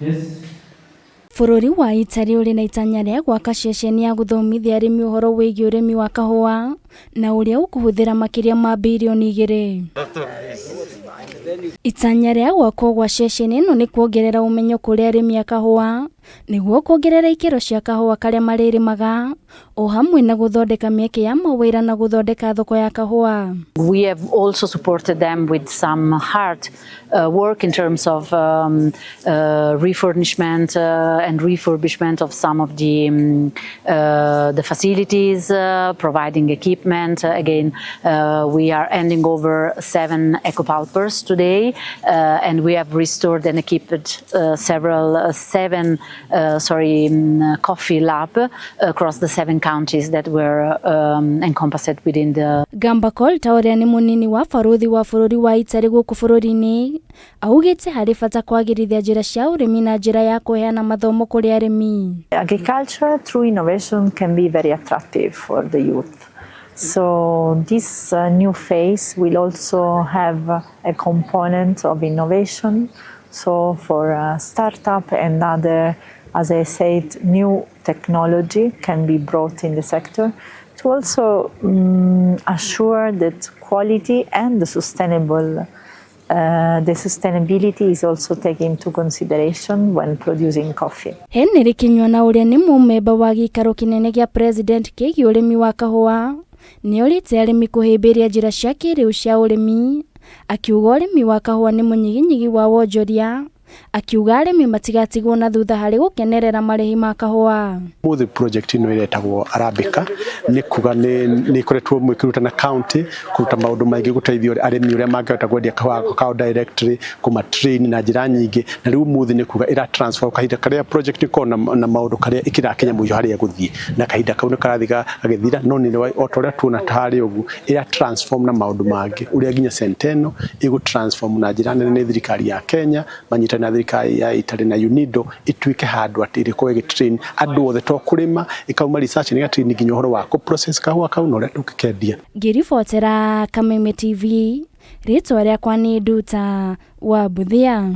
Yes. Bũrũri wa Italy ũrĩ na itanya rĩa gwaka ceceni ya gũthomithia arĩmi ũhoro wĩgiĩ ũrĩmi wa kahũa na ũrĩa ũkũhũthĩra makĩria ma birioni 2. Itanya rĩa gwakwo gwa ceceni ĩno nĩ kuongerera ũmenyo kũrĩ arĩmi a kahũa nĩguo kuongerera ikĩro cia kahũa karĩa marĩrĩmaga o hamwe na gũthondeka mĩeke ya mawĩra na gũthondeka thoko ya kahũa. We have also supported them with some hard work in terms of refurnishment and refurbishment of some of the facilities, providing equipment. Again, we are handing over seven eco-pulpers today, and we have restored and equipped several seven sorry coffee lab across the seven counties that were encompassed within the Gamba Colta, ũrĩa nĩ mũnini wa barũthi wa bũrũri wa Italy gũkũ bũrũri-inĩ, augĩte harĩ bata kwagĩrithia njĩra cia ũrĩmi na njĩra ya kũheana mathomo kũrĩ arĩmi. Agriculture through innovation can be very attractive for the youth. So this new phase will also have a component of innovation. So for a startup and other, as I said, new technology can be brought in the sector to also assure that quality and the sustainability is also taken into consideration when producing coffee. Henry Kinyua, ũrĩa nĩ mũmemba wa gĩikaro kĩnene gĩa president kĩgiĩ ũrĩmi wa kahũa, nĩ orĩtie arĩmi kũhĩmbĩria njĩra cia kĩrĩu cia ũrĩmi, akiuga ũrĩmi wa kahũa nĩ mũnyiginyigi wa wonjoria, akiuga arĩmi matigatigwo na thutha harĩ gũkenerera marĩhi ma kahũa. Mũthĩ project ĩno ĩretagwo Arabica, nĩ kuga nĩ ĩkoretwo ĩkĩruta na county kũruta maũndũ maingĩ gũteithia arĩmi ũrĩa mangĩhota kwendia kahũa kao directly, kũma train na njĩra nyingĩ, na rĩu ũmũthĩ nĩ kuga ĩra transfer kahinda karĩa project ĩkoragwo na maũndũ karĩa ĩkĩrakinya mũico harĩa ĩgũthiĩ, na kahinda kau nĩ karathiĩ gagĩthira, no nĩ o ta ũrĩa tuona tarĩ ũguo ĩra transform na maũndũ mangĩ ũrĩa nginya Centeno ĩgũ transform na njĩra nene nĩ thirikari ya Kenya manyitanĩire na thirikari ya Italy na UNIDO, ĩtuĩke handũ atĩ ĩrĩkorwo ĩgĩ train andũ othe, to kũrĩma, ĩkauma research nĩ train nginya ũhoro wa kũ process kahũa kau na ũrĩa tũngĩkendia. Ngĩribotera Kameme TV, rĩtwa rĩakwa nĩ Nduta wa Mbuthia.